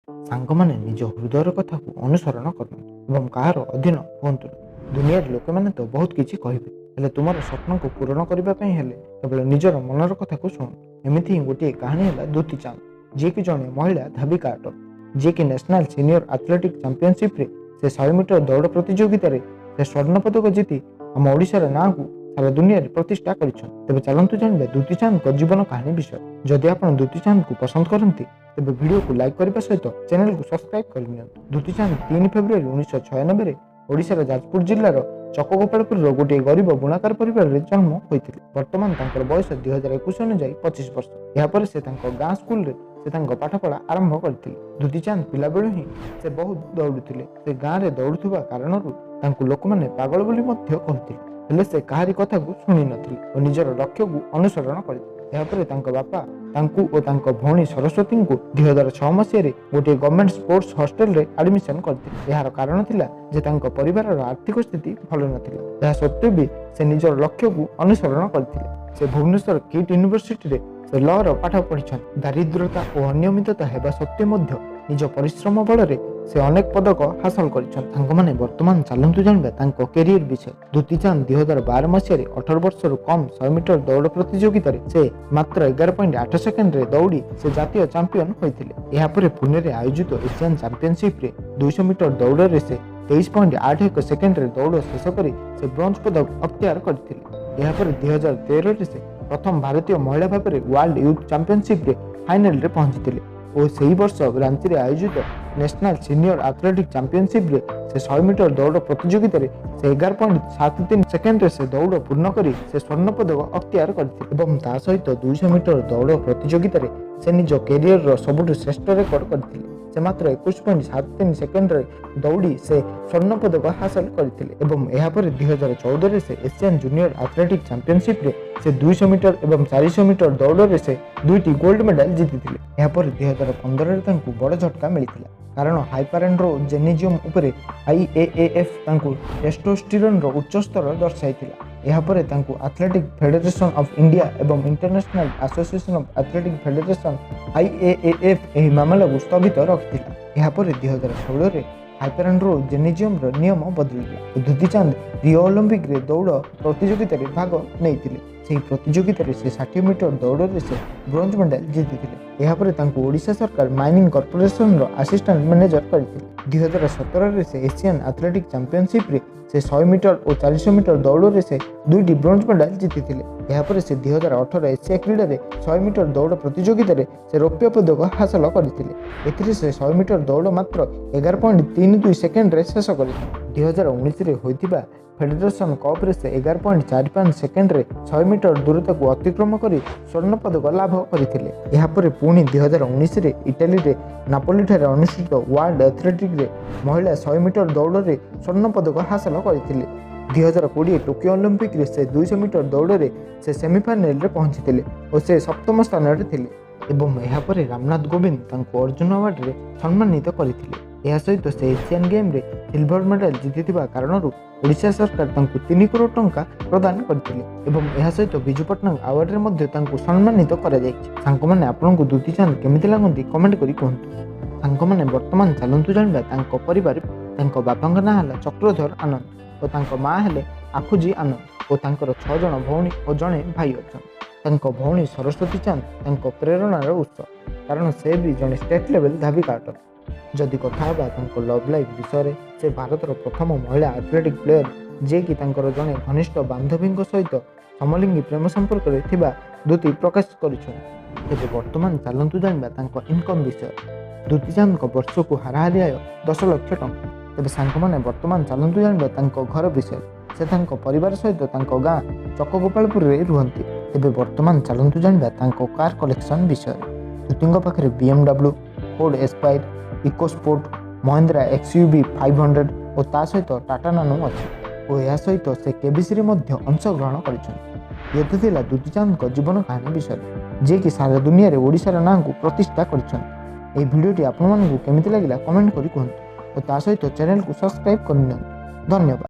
ସାଙ୍ଗମାନେ, ନିଜ ହୃଦୟର କଥାକୁ ଅନୁସରଣ କରନ୍ତୁ ଏବଂ କାହାର ଅଧୀନ ହୁଅନ୍ତୁ ନାହିଁ। ଦୁନିଆରେ ଲୋକମାନେ ତ ବହୁତ କିଛି କହିବେ, ହେଲେ ତୁମର ସ୍ୱପ୍ନକୁ ପୂରଣ କରିବା ପାଇଁ ହେଲେ କେବଳ ନିଜର ମନର କଥାକୁ ଶୁଣନ୍ତୁ। ଏମିତି ହିଁ ଗୋଟିଏ କାହାଣୀ ହେଲା ଦୁତି ଚାନ୍ଦ, ଯିଏକି ଜଣେ ମହିଳା ଧାବିକା ଅଟନ୍ତି, ଯିଏକି ନ୍ୟାସନାଲ ସିନିୟର ଆଥଲେଟିକ୍ ଚାମ୍ପିଅନସିପ୍ରେ ସେ 100 ମିଟର ଦୌଡ଼ ପ୍ରତିଯୋଗିତାରେ ସେ ସ୍ୱର୍ଣ୍ଣ ପଦକ ଜିତି ଆମ ଓଡ଼ିଶାର ନାଁକୁ ସାରା ଦୁନିଆରେ ପ୍ରତିଷ୍ଠା କରିଛନ୍ତି। ତେବେ ଚାଲନ୍ତୁ ଜାଣିବା ଦୁତି ଚାନ୍ଦଙ୍କ ଜୀବନ କାହାଣୀ ବିଷୟରେ। ଯଦି ଆପଣ ଦୁତି ଚାନ୍ଦଙ୍କୁ ପସନ୍ଦ କରନ୍ତି, ତେବେ ଭିଡ଼ିଓକୁ ଲାଇକ୍ କରିବା ସହିତ ଚ୍ୟାନେଲକୁ ସବସ୍କ୍ରାଇବ୍ କରିନିଅନ୍ତୁ। ଦୁତି ଚାନ୍ଦ 3 ଫେବୃଆରୀ 1996ରେ ଓଡ଼ିଶାର ଯାଜପୁର ଜିଲ୍ଲାର ଚକଗୋପାଳପୁରର ଗୋଟିଏ ଗରିବ ବୁଣାକାର ପରିବାରରେ ଜନ୍ମ ହୋଇଥିଲେ। ବର୍ତ୍ତମାନ ତାଙ୍କର ବୟସ 2021 ଅନୁଯାୟୀ 25 ବର୍ଷ। ଏହାପରେ ସେ ତାଙ୍କ ଗାଁ ସ୍କୁଲରେ ସେ ତାଙ୍କ ପାଠପଢ଼ା ଆରମ୍ଭ କରିଥିଲେ। ଦୁତି ଚାନ୍ଦ ପିଲାବେଳୁ ହିଁ ସେ ବହୁତ ଦୌଡ଼ୁଥିଲେ। ସେ ଗାଁରେ ଦୌଡ଼ୁଥିବା କାରଣରୁ ତାଙ୍କୁ ଲୋକମାନେ ପାଗଳ ବୋଲି ମଧ୍ୟ କହୁଥିଲେ। ହେଲେ ସେ କାହାରି କଥାକୁ ଶୁଣି ନଥିଲେ ଓ ନିଜର ଲକ୍ଷ୍ୟକୁ ଅନୁସରଣ କରିଥିଲେ। ଏହାପରେ ତାଙ୍କ ବାପା ତାଙ୍କୁ ଓ ତାଙ୍କ ଭଉଣୀ ସରସ୍ୱତୀଙ୍କୁ 2006 ମସିହାରେ ଗୋଟିଏ ଗଭର୍ଣ୍ଣମେଣ୍ଟ ସ୍ପୋର୍ଟସ ହଷ୍ଟେଲରେ ଆଡମିସନ କରିଥିଲେ। ଏହାର କାରଣ ଥିଲା ଯେ ତାଙ୍କ ପରିବାରର ଆର୍ଥିକ ସ୍ଥିତି ଭଲ ନଥିଲା। ଏହା ସତ୍ତ୍ୱେ ବି ସେ ନିଜର ଲକ୍ଷ୍ୟକୁ ଅନୁସରଣ କରିଥିଲେ। ସେ ଭୁବନେଶ୍ୱର କିଟ୍ ୟୁନିଭର୍ସିଟିରେ ସେ ଲର ପାଠ ପଢ଼ିଛନ୍ତି। ଦାରିଦ୍ରତା ଓ ଅନିୟମିତତା ହେବା ସତ୍ତ୍ୱେ ମଧ୍ୟ ନିଜ ପରିଶ୍ରମ ବଳରେ ସେ ଅନେକ ପଦକ ହାସଲ କରିଛନ୍ତି। ସାଙ୍ଗମାନେ, ବର୍ତ୍ତମାନ ଚାଲନ୍ତୁ ଜାଣିବା ତାଙ୍କ କ୍ୟାରିୟର ବିଷୟରେ। ଦୁତି ଚାନ୍ଦ 2012 ମସିହାରେ 18 ବର୍ଷରୁ କମ୍ 100 ମିଟର ଦୌଡ଼ ପ୍ରତିଯୋଗିତାରେ ସେ ମାତ୍ର 11.8 ସେକେଣ୍ଡରେ ଦୌଡ଼ି ସେ ଜାତୀୟ ଚାମ୍ପିୟନ ହୋଇଥିଲେ। ଏହାପରେ ପୁନେରେ ଆୟୋଜିତ ଏସିଆନ୍ ଚାମ୍ପିଅନସିପ୍ରେ 200 ମିଟର ଦୌଡ଼ରେ ସେ 23.81 ସେକେଣ୍ଡରେ ଦୌଡ଼ ଶେଷ କରି ସେ ବ୍ରୋଞ୍ଜ ପଦକ ଅକ୍ତିଆର କରିଥିଲେ। ଏହାପରେ 2013ରେ ସେ ପ୍ରଥମ ଭାରତୀୟ ମହିଳା ଭାବରେ ୱାର୍ଲଡ ୟୁଥ୍ ଚାମ୍ପିଅନସିପ୍ରେ ଫାଇନାଲରେ ପହଞ୍ଚିଥିଲେ ଓ ସେହି ବର୍ଷ ରାଞ୍ଚିରେ ଆୟୋଜିତ ନ୍ୟାସନାଲ ସିନିୟର ଆଥଲେଟିକ୍ ଚାମ୍ପିଅନସିପ୍ରେ ସେ 100 ମିଟର ଦୌଡ଼ ପ୍ରତିଯୋଗିତାରେ ସେ 11.73 ସେକେଣ୍ଡରେ ସେ ଦୌଡ଼ ପୂର୍ଣ୍ଣ କରି ସେ ସ୍ୱର୍ଣ୍ଣ ପଦକ ଅକ୍ତିଆର କରିଥିଲେ ଏବଂ ତା ସହିତ 200 ମିଟର ଦୌଡ଼ ପ୍ରତିଯୋଗିତାରେ ସେ ନିଜ କ୍ୟାରିୟରର ସବୁଠୁ ଶ୍ରେଷ୍ଠ ରେକର୍ଡ କରିଥିଲେ। ସେ ମାତ୍ର 21.73 ସେକେଣ୍ଡରେ ଦୌଡ଼ି ସେ ସ୍ୱର୍ଣ୍ଣ ପଦକ ହାସଲ କରିଥିଲେ ଏବଂ ଏହାପରେ 2014ରେ ସେ ଏସିଆନ୍ ଜୁନିୟର ଆଥଲେଟିକ୍ ଚାମ୍ପିଅନସିପ୍ରେ ସେ 200 ମିଟର ଏବଂ 400 ମିଟର ଦୌଡ଼ରେ ସେ ଦୁଇଟି ଗୋଲ୍ଡ ମେଡାଲ ଜିତିଥିଲେ। ଏହାପରେ 2015ରେ ତାଙ୍କୁ ବଡ଼ ଝଟକା ମିଳିଥିଲା, କାରଣ ହାଇପାରେଣ୍ଡ୍ରୋଜେନିଜିୟମ୍ ଉପରେ ଆଇଏଏଏଫ୍ ତାଙ୍କୁ ଟେଷ୍ଟୋଷ୍ଟିରନ୍ର ଉଚ୍ଚ ସ୍ତର ଦର୍ଶାଇଥିଲା। ଏହାପରେ ତାଙ୍କୁ ଆଥଲେଟିକ୍ ଫେଡେରେସନ୍ ଅଫ୍ ଇଣ୍ଡିଆ ଏବଂ international association of athletic federation IAAF ଏହି ମାମଲାକୁ ସ୍ଥଗିତ ରଖିଥିଲା। ଏହାପରେ 2016ରେ ହାଇପାରେଣ୍ଡ୍ରୋଜେନିଜିୟମର ନିୟମ ବଦଳିଲା ଓ ଦୁତି ଚାନ୍ଦ ରିଓ ଅଲିମ୍ପିକରେ ଦୌଡ଼ ପ୍ରତିଯୋଗିତାରେ ଭାଗ ନେଇଥିଲେ। ସେହି ପ୍ରତିଯୋଗିତାରେ ସେ 60 ମିଟର ଦୌଡ଼ରେ ସେ ବ୍ରୋଞ୍ଜ ମେଡାଲ ଜିତିଥିଲେ। ଏହାପରେ ତାଙ୍କୁ ଓଡ଼ିଶା ସରକାର ମାଇନିଂ କର୍ପୋରେସନର ଆସିଷ୍ଟାଣ୍ଟ ମ୍ୟାନେଜର କରିଥିଲେ। 2017ରେ ସେ ଏସିଆନ୍ ଆଥଲେଟିକ୍ ଚାମ୍ପିଅନସିପ୍ରେ ସେ 100 ମିଟର ଓ 400 ମିଟର ଦୌଡ଼ରେ ସେ ଦୁଇଟି ବ୍ରୋଞ୍ଜ ମେଡାଲ ଜିତିଥିଲେ। ଏହାପରେ ସେ 2018 ଏସିଆ କ୍ରୀଡ଼ାରେ 100 ମିଟର ଦୌଡ଼ ପ୍ରତିଯୋଗିତାରେ ସେ ରୌପ୍ୟ ପଦକ ହାସଲ କରିଥିଲେ। ଏଥିରେ ସେ 100 ମିଟର ଦୌଡ଼ ମାତ୍ର 11.32 ସେକେଣ୍ଡରେ ଶେଷ କରିଥିଲେ। 2019ରେ ହୋଇଥିବା ଫେଡେରେସନ୍ କପ୍ରେ ସେ 11.45 ସେକେଣ୍ଡରେ 100 ମିଟର ଦୂରତାକୁ ଅତିକ୍ରମ କରି ସ୍ୱର୍ଣ୍ଣ ପଦକ ଲାଭ କରିଥିଲେ। ଏହାପରେ ପୁଣି 2019ରେ ଇଟାଲୀରେ ନାପୋଲିଠାରେ ଅନୁଷ୍ଠିତ ୱାର୍ଲଡ ଆଥଲେଟିକ୍ରେ ମହିଳା 100 ମିଟର ଦୌଡ଼ରେ ସ୍ୱର୍ଣ୍ଣ ପଦକ ହାସଲ କରିଥିଲେ। 2020 ଟୋକିଓ ଅଲିମ୍ପିକରେ ସେ 200 ମିଟର ଦୌଡ଼ରେ ସେ ସେମିଫାଇନାଲରେ ପହଞ୍ଚିଥିଲେ ଓ ସେ ସପ୍ତମ ସ୍ଥାନରେ ଥିଲେ ଏବଂ ଏହାପରେ ରାମନାଥ କୋବିନ୍ଦ ତାଙ୍କୁ ଅର୍ଜୁନ ଆୱାର୍ଡରେ ସମ୍ମାନିତ କରିଥିଲେ। ଏହା ସହିତ ସେ ଏସିଆନ୍ ଗେମ୍ରେ ସିଲଭର ମେଡାଲ ଜିତିଥିବା କାରଣରୁ ଓଡ଼ିଶା ସରକାର ତାଙ୍କୁ 3 କରୋଡ଼ ଟଙ୍କା ପ୍ରଦାନ କରିଥିଲେ ଏବଂ ଏହା ସହିତ ବିଜୁ ପଟ୍ଟନାୟକ ଆୱାର୍ଡରେ ମଧ୍ୟ ତାଙ୍କୁ ସମ୍ମାନିତ କରାଯାଇଛି। ସାଙ୍ଗମାନେ, ଆପଣଙ୍କୁ ଦୁତି ଚାନ୍ଦ କେମିତି ଲାଗନ୍ତି, କମେଣ୍ଟ କରି କୁହନ୍ତୁ। ସାଙ୍ଗମାନେ, ବର୍ତ୍ତମାନ ଚାଲନ୍ତୁ ଜାଣିବା ତାଙ୍କ ପରିବାର। ତାଙ୍କ ବାପାଙ୍କ ନାଁ ହେଲା ଚକ୍ରଧର ଆନନ୍ଦ ଓ ତାଙ୍କ ମା ହେଲେ ଆଖୁଜୀ ଆନନ୍ଦ ଓ ତାଙ୍କର ଛଅ ଜଣ ଭଉଣୀ ଓ ଜଣେ ଭାଇ ଅଛନ୍ତି। ତାଙ୍କ ଭଉଣୀ ସରସ୍ୱତୀ ଚାନ୍ଦ ତାଙ୍କ ପ୍ରେରଣାର ଉତ୍ସ, କାରଣ ସେ ବି ଜଣେ ଷ୍ଟେଟ୍ ଲେଭେଲ ଧାବିକା ଅଟନ୍ତି। ଯଦି କଥା ହେବା ତାଙ୍କ ଲଭ୍ ଲାଇଫ୍ ବିଷୟରେ, ସେ ଭାରତର ପ୍ରଥମ ମହିଳା ଆଥଲେଟିକ୍ ପ୍ଲେୟର ଯିଏକି ତାଙ୍କର ଜଣେ ଘନିଷ୍ଠ ବାନ୍ଧବୀଙ୍କ ସହିତ ସମଲିଙ୍ଗୀ ପ୍ରେମ ସମ୍ପର୍କରେ ଥିବା ଦୁତି ପ୍ରକାଶ କରିଛନ୍ତି। ତେବେ ବର୍ତ୍ତମାନ ଚାଲନ୍ତୁ ଜାଣିବା ତାଙ୍କ ଇନକମ୍ ବିଷୟରେ। ଦୁତି ଚାନ୍ଦଙ୍କ ବର୍ଷକୁ ହାରାହାରି ଆୟ 10 ଲକ୍ଷ ଟଙ୍କା। ତେବେ ସାଙ୍ଗମାନେ, ବର୍ତ୍ତମାନ ଚାଲନ୍ତୁ ଜାଣିବା ତାଙ୍କ ଘର ବିଷୟରେ। ସେ ତାଙ୍କ ପରିବାର ସହିତ ତାଙ୍କ ଗାଁ ଚକଗୋପାଳପୁରରେ ରୁହନ୍ତି। ତେବେ ବର୍ତ୍ତମାନ ଚାଲନ୍ତୁ ଜାଣିବା ତାଙ୍କ କାର୍ କଲେକ୍ସନ୍ ବିଷୟରେ। ଦୁତିଙ୍କ ପାଖରେ BMW, Ford Aspire, EcoSport, Mahindra XUV 500 ଓ ତା ସହିତ ଟାଟା ନାନୋ ଅଛି ଓ ଏହା ସହିତ ସେ କେବିସିରେ ମଧ୍ୟ ଅଂଶଗ୍ରହଣ କରିଛନ୍ତି। ଇଏ ତ ଥିଲା ଦୁତି ଚାନ୍ଦଙ୍କ ଜୀବନ କାହାଣୀ ବିଷୟରେ, ଯିଏକି ସାରା ଦୁନିଆରେ ଓଡ଼ିଶାର ନାଁକୁ ପ୍ରତିଷ୍ଠା କରିଛନ୍ତି। ଏହି ଭିଡ଼ିଓଟି ଆପଣମାନଙ୍କୁ କେମିତି ଲାଗିଲା, କମେଣ୍ଟ କରି କୁହନ୍ତୁ ଓ ତା ସହିତ ଚ୍ୟାନେଲକୁ ସବସ୍କ୍ରାଇବ୍ କରିନିଅନ୍ତୁ। ଧନ୍ୟବାଦ।